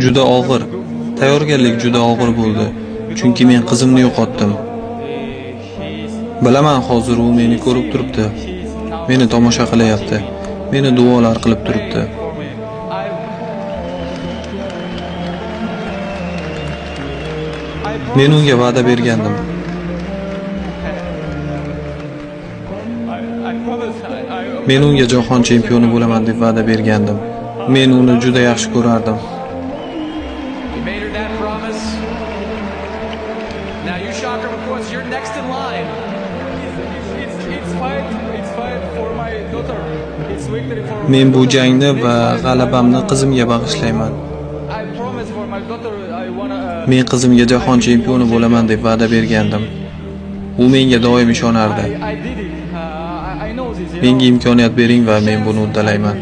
Juda og'ir. Tayyorgarlik juda og'ir bo'ldi. Chunki men qizimni yo'qotdim. Bilaman, hozir u meni ko'rib turibdi. Meni tomosha qilyapti. Meni duolar qilib turibdi. Men unga va'da bergandim. Men unga jahon chempioni bo'laman deb va'da bergandim. Men uni juda yaxshi ko'rardim. Men bu jangni va g'alabamni qizimga bag'ishlayman. Men qizimga jahon chempioni bo'laman deb va'da bergandim. U menga doim ishonardi. Menga imkoniyat bering va men buni uddalayman.